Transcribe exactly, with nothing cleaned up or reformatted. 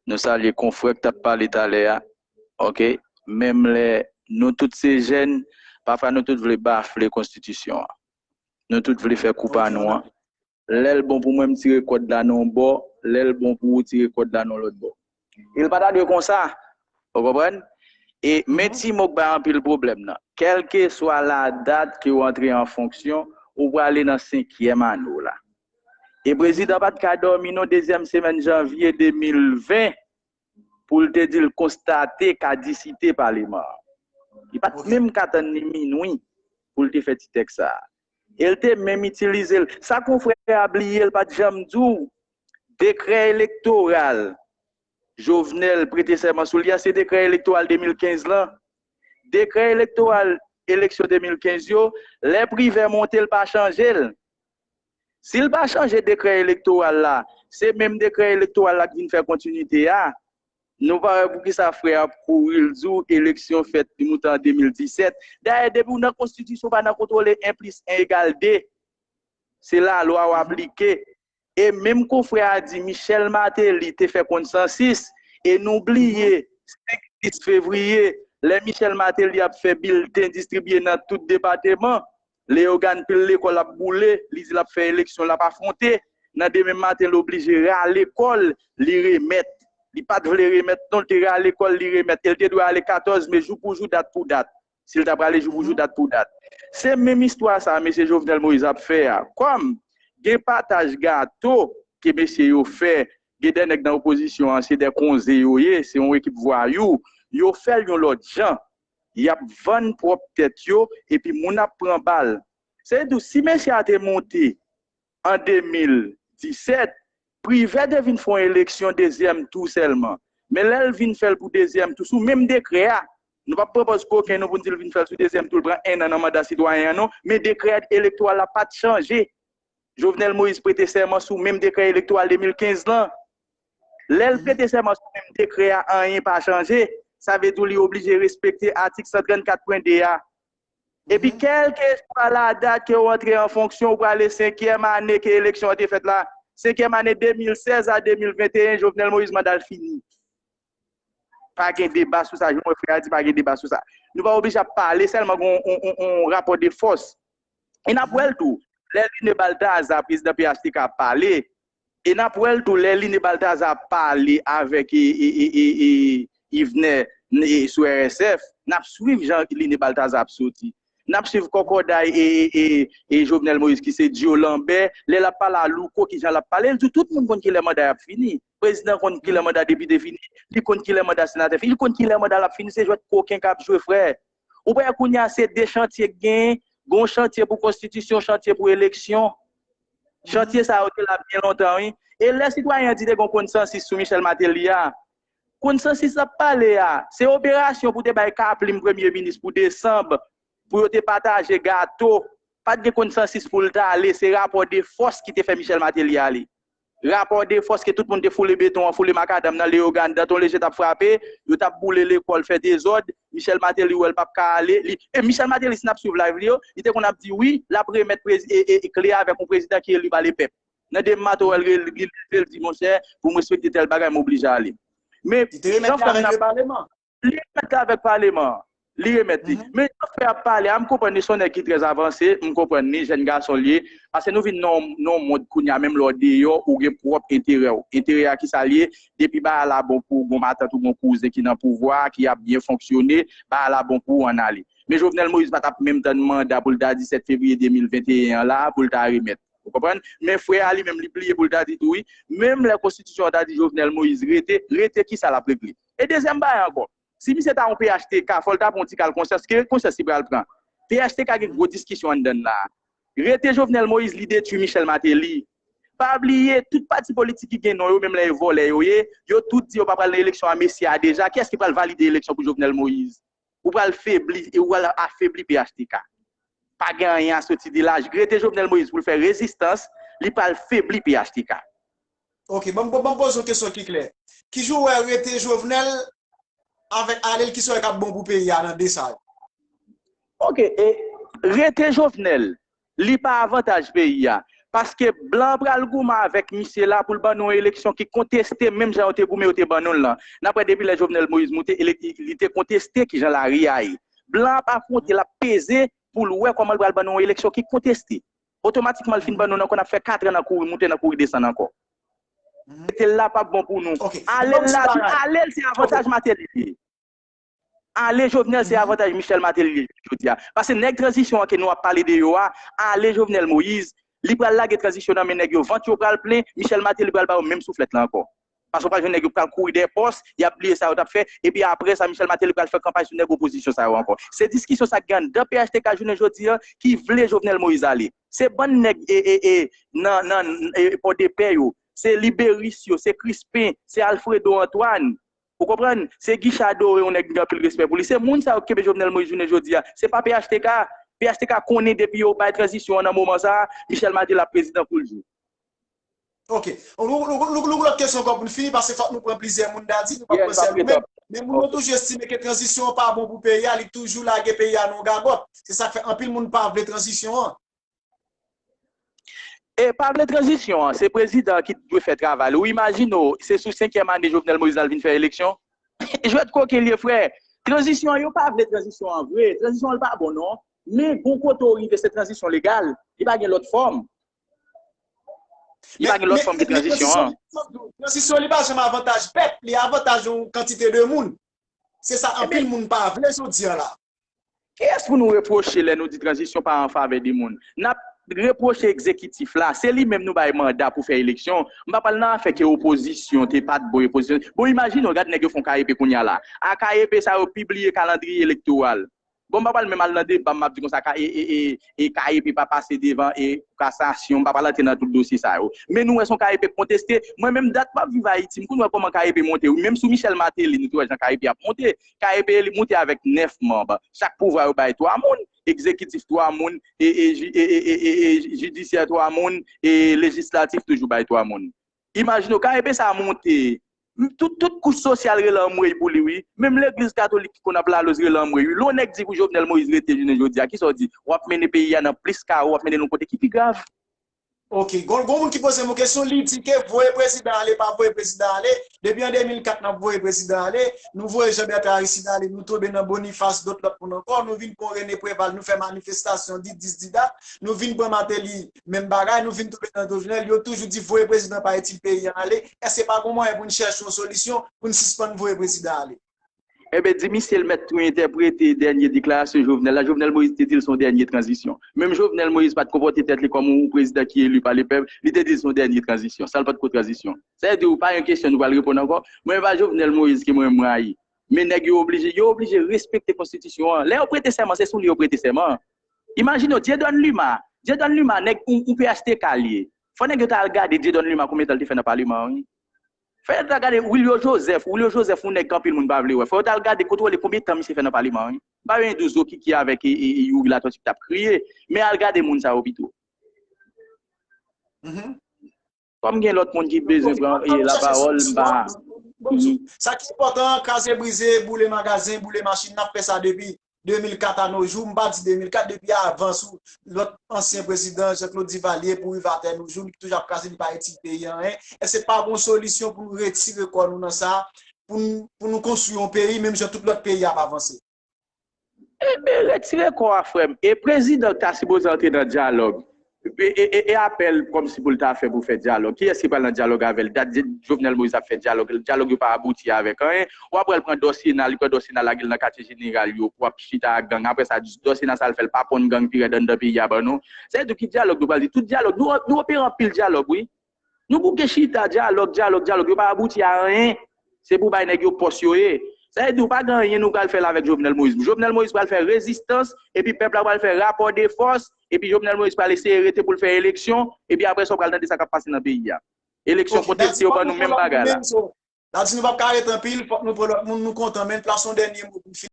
Nou salye konfrè k t ap pale talè a. Oke? Menm lè nou tout se jèn, pafwa nou tout vle bafle konstitisyon an. Nou tout vle fè kou pa nou an. Lè l bon pou mwen, m tire kòd la nan yon bò, lè l bon pou ou, tire kòd la nan lòt bò. E l pa ta dwe konsa. Ou konprann? E men ti mo k bay anpil pwoblèm nan. Kèlkeswa la dat ke w antre an fonksyon, ou prale nan senkyèm ane w la. E prezidan pa t ka dòmi non dezyèm semèn janvye de mil ven pou l te di l konstate kadisite paleman an. Li pa t menm ka tann ni minwi pou l te fè ti tèks sa a. E l te menm itilize l. Sa konfrè a bliye, l pa t janm di w, dekrè elektoral Jovenel prete sèman sou li a, se dekrè elektoral de mil kenz lan. Dekrè elektoral eleksyon de mil kenz yo, lè Privè monte, l pa chanje l. Si l pa chanje dekrè elektoral la, se menm dekrè elektoral la k vin fè kontinite a. Nou pa wè poukisa frè a ap kouri, l di w eleksyon fèt, nou t an de mil disèt. Dayè, depi w nan konstitisyon, w pa nan kontwole en plis en egal de. Se lalwa w aplike. E menm konfrè a di Michel Martelly te fè konsansis, e nou bliye senk, sis fevriye, lè Michel Martelly ap fè bilten distribiye nan tout depatman, Leyogàn pil lekòl ap boule, li di l ap fè eleksyon, l ap afwonte. Nan demen maten, l oblije rale kò l, li remèt. Li pa t vle remèt, non, l te rale kò l, li remèt. E l te dwe ale katòz me, jou pou jou, dat pou dat. Si l ta prale jou pou jou, dat pou dat. Se menm istwa sa a mesye Jovenel Moïse ap fè a. Kòm gen pataj gato ke mesye yo fè, gen de nèg nan opozisyon an, se de konze yo ye, se yon ekip vwayou, yo fè l yon lòt jan. Y ap vann pwòp tèt yo, epi moun ap pran bal. Se di w, si mesye a te monte an de mil disèt, Privè te vin fè yon eleksyon dezyèm tou sèlman. Men lè l vin fè l pou dezyèm tou, sou menm dekrè a, nou p ap pran pòz koken nou pou n di l vin fè l sou dezyèm tou, l pran en an nan manda sitwayen an non, men dekrè elektoral la pa t chanje. Jovenel Moïse prete sèman sou menm dekrè elektoral de mil kenz lan. Lè l prete sèman sou menm dekrè a, anyen pa chanje. Sa vle di w li oblije respekte atik san trannkat pwen de a. Epi kèlkeswa la dat ke w antre an fonksyon, ou prale senkyèm ane ke eleksyon an te fèt la, senkyèm ane de mil sèz a de mil venteyen, Jovenel Moïse manda l fini. Pa gen deba sou sa, jan mwen frè a di, pa gen deba sou sa. Nou pa oblije ap pale, sèlman gen yon, yon, yon, yon rapò de fòs. E n ap wè l tou. Lè Line Balthazar, prezidan P H T K, ap pale, e n ap wè l tou lè Line Balthazar ap pale avèk e, e, e, e, e, Yvener e, sou R S F, n ap swiv jan Line Balthazar ap soti. N ap swiv kòkòday e, e, e, e Jovenel Moïse ki se Dio Lambert, lè l ap pale a Louko, kijan l ap pale, l di tout moun konn kilè manda y ap fini. Prezidan konn kilè manda depite fini, li konn kilè manda senatè fini, li konn kilè manda l ap fini, se jwèt koken k ap jwe, frè. Ou pa wè kounye a se de chantye k genyen, gen yon chantye pou konstitisyon, chantye pou eleksyon. Chantye sa yo te la byen lontan, wi. E lè sitwayen an di te gen yon konsansis sou Michel Martelly a, konsansis l ap pale a, se operasyon pou te bay Kaplim premye minis pou desanm, pou yo te pataje gato. Pa t gen konsansis pou l t ale, se rapò de fòs ki te fè Michel Martelly ale. Rapò de fòs ke tout moun te foule beton an, foule makadam nan, Leyogàn, Danton Leje t ap frape, yo t ap boule lekòl, fè dezòd, Michel Martelly wè l p ap ka ale. Li, e Michel Martelly, si n ap swiv live li yo, li te konn ap di wi, l ap remèt prezi-, e, e, e kle a avèk yon prezidan ki eli pa lepèp. Nan demen maten, w wè l re-, li leve, l di, monchè, pou m respekte tèl bagay, m oblije ale. Men, jan frè m nan, li remèt avèk paleman an. Li remèt li. Men jan frè a ap pale a, m konprann li se yon nèg ki trè avanse, m konprann li, jèn gason l ye, paske nou vin nan yon, nan yon mond kounye a, menm lè w deyò, ou gen pwòp enterè w. Enterè a kisa l ye? Depi bagay la bon pou ou, gon matant ou gon kouzen ki nan pouvwa a, ki ap byen fonksyone, bagay la bon pou ou, ann ale. Men Jovenel Moïse pa t ap menm tann manda pou l ta di sèt fevriye de mil venteyen an la, pou l ta remèt. Ou konprann? Men frè a li menm, li bliye pou l ta di tou wi. Menm lè konstitisyon an ta di Jovenel Moïse rete, rete kisa l ap regle? E dezyèm bagay ankò, si misye ta yon P H T K, fò l ta pran yon ti kal konsyans, ki konsyans li pral pran? P H T K gen gwo diskisyon anndan l la. Rete Jovenel Moïse, li detwi Michel Martelly. Pa bliye, tout pati politik ki gen non yo, menm lè e vòlè yo ye, yo tout di yo pa pral nan eleksyon a Mesye a deja. Kiyès ki pral valide eleksyon pou Jovenel Moïse? Ou pral febli, e ou pral afebli P H T K. Pa gen anyen a soti de la. Rete Jovenel Moïse pou l fè rezistans, li pral febli P H T K. Ok, ban m, ban m poze yon kesyon ki klè. Kijan w wè rete Jovenel avèk ale l, kisa w wè k ap bon pou peyi a nan de sa yo? Ok, e rete Jovenel, li pa avantaj peyi a. Paske blan an pral goumen avèk misye la pou l ban nou yon eleksyon ki konteste menm jan yo te goumen yo te ban nou l lan. N ap wè depi lè Jovenel Moïse moute, li te konteste kijan lari a ye. Blan an pa konte, l ap peze pou l wè kòman l pral ban nou yon eleksyon ki konteste. Otomatikman, l fin ban nou l ankò, n ap fè kat an nan kouri moute, nan kouri desann ankò. Rete l la p ap bon pou nou. Ale l la, ale l se avantaj Martelly li ye. Ale Jovenel se avantaj Michel Martelly li ye jodi a. Paske nèg tranzisyon an ke nou ap pale de yo a, ale Jovenel Moïse, li pral lage tranzisyon nan men nèg yo, vant yo pral plen, Michel Martelly pral ba yo menm souflèt la ankò. Paske w pral jwenn nèg yo pral kouri dèyè pòs, y ap bliye sa yo t ap fè, epi apre sa Michel Martelly pral fè kanpay sou nèg opozisyon sa yo ankò. Se diskisyon sa k gen anndan P H T K jounen jodi a ki vle Jovenel Moïse ale. Se bann nèg e, e, e, nan, nan e, Pòdepè yo, se Liberis yo, se Crispin, se Alfredo Antoine. Ou konprann? Se Guichard Doré, yon nèg m gen anpil respè pou li. Se moun sa yo k kenbe Jovenel Moïse jounen jodi a. Se pa P H T K. P H T K konnen depi yo bay tranzisyon an nan moman sa a, Michel Martelly ap prezidan kou l jou. Ok. Yon lòt kesyon ankò pou n fini, paske fòk nou pran plizyè moun dadi, nou p ap pran sèl nou menm. Men moun yo toujou estime ke tranzisyon an pa bon pou peyi a, li toujou lage peyi a nan yon gagòt. Se sa k fè anpil moun pa vle tranzisyon an. E pa vle tranzisyon an, se prezidan an ki dwe fè travay li. Ou imajine w, se sou senkyèm ane Jovenel Moïse al vin fè eleksyon? Jwèt koken li ye, frè. Tranzisyon an, yo pa vle tranzisyon an vre. Tranzisyon an pa bon non. Men gon kote w rive, se tranzisyon legal. Li pa gen lòt fòm. Li pa gen lòt fòm ke tranzisyon an. Tranzisyon li pa janm avantaj pèp, li avantaj yon kantite de moun. Se sa anpil moun pa vle jodi a la. Kiyès pou nou repwoche lè nou di tranzisyon pa an favè de moun? N ap repwoche egzekitif la, se li menm nou bay manda pou fè eleksyon. M pa pral nan afè ke opozisyon te pa t bon, opozisyon. Bon, imajine w, gad nèg yo fè yon K E P kounye a la. A K E P sa yo pibliye kalandriye elektoral. Bon, m pa pral menm al nan deba, m ap di konsa ka e e e e K E P pa pase devan e kasasyon, m pa pral antre nan tout dosye sa yo. Men nou wè se yon K E P k konteste. Mwen menm dat m ap viv Ayiti, m konn wè kòman K E P monte wi. Menm sou Michel Martelly, nou te wè jan K E P ap monte. K E P li moute avèk nèf manm. Chak pouvwa yo bay twa moun, egzekitif twa moun, e e e e e e jidisyè twa moun, e lejislatif toujou bay twa moun. Imajine w, K E P sa a monte. Tout, tout kouch sosyal rele anmwey pou li wi. Menm legliz katolik ki konn ap laloz rele anmwey wi. Lè yon nèg di pou Jovenel Moïse rete jounen jodi a, kisa w di? W ap mennen peyi a nan plis kawo, w ap mennen l yon kote ki pi grav. Ok, gon, gon moun ki poze m yon kesyon, li di ke voye prezidan ale, pa voye prezidan ale. Depi an de mil kat n ap voye prezidan ale, nou voye Jean Bertrand Aristide ale, nou tonbe nan Boniface, dòt lòt moun ankò, nou vin pran René Préval, nou fè manifestasyon, di dis di dat, nou vin pran Martelly, menm bagay, nou vin tonbe nan Jovenel, yo toujou di voye prezidan pa itil peyi an ale. Èske pa gon mwayen pou n chèche yon solisyon pou n sispann voye prezidan ale? Enben, di misye l mèt tou entèprete dènye deklarasyon Jovenel la. Jovenel Moïse te di l se yon dènye tranzisyon. Menm Jovenel Moïse pa t konpòte tèt li kòm yon prezidan ki eli pa lepèp, li te di l se yon dènye tranzisyon. Sa l pa t ko tranzisyon. Sa vle di ou pa yon kesyon nou pral reponn ankò. Mwen pa Jovenel Moïse ke mwen m rayi. Men nèg yo oblije, yo oblije respekte konstitisyon an. Lè yo prete sèman, se sou li yo prete sèman. Imajine w, Dieudonne Luma. Dieudonne Luma, nèg ou, ou P H T K li ye. Fò nèg yo ta al gade Dieudonne Luma konbyen tan l te fè nan paleman an wi. Fò yo ta gade Wilio Joseph. Wilio Joseph, yon nèg ke anpil moun pa vle wè. Fò yo ta al gade kontwole konbyen tan misye fè nan paleman an wi. M pa vin di w Zo Kiki avèk e, e, e Youri Latortue ki t ap kriye. Men al gade moun sa yo pito. Kòm gen lòt moun ki bezwen pran lapawòl, m pa. Sa ki enpòtan an, kraze brize, boule magazen, boule machin, n ap fè sa depi de mil kat a no jou, m pa di de mil kat, depi avan sou lòt ansyen prezidan Jean Claude Duvalier pou rive atè no jou, li toujou ap kraze, li pa itil peyi a anyen. Èske pa gon solisyon pou nou retire kò nou nan sa, pou nou, pou nou konstwi yon peyi, menm jan tout lòt peyi ap avanse? Enben, retire kò a, frè m. E prezidan ta sipoze antre nan dyalòg. E, e, e, e apèl kòmsi pou l ta fè pou fè dyalòg. Kiyès ki pral nan dyalòg avè l? Dat Jovenel Moïse ap fè dyalòg. Dyalòg yo pa abouti avèk anyen. W ap wè l pran Dòsyena, li pran Dòsyena lage l nan katye jeneral yo pou ap chita ak gang. Apre sa, Dòsyena sa l fè l pa ponn gang pi rèd anndan peyi a ban nou. Sa vle di ki dyalòg nou pral di? Tout dyalòg, nou, nou opere anpil dyalòg, wi. Nou bouke chita, dyalòg, dyalòg, dyalòg, yo pa abouti a anyen. Se pou bay nèg yo pòs yo ye. Sa vle di ou pa gen anyen nou pral fè la avèk Jovenel Moïse. Jovenel Moïse pral fè rezistans, epi pèp la pral fè rapò de fòs, epi Jovenel Moïse pral eseye rete pou l fè eleksyon, epi apre sa w pral tande sa k ap pase nan peyi a. Eleksyon konteste yo ban nou menm bagay la. La di nou p ap ka ret anpil, fòk nou pran lòt moun, nou kontan, men plas yon dènye mo pou n fini.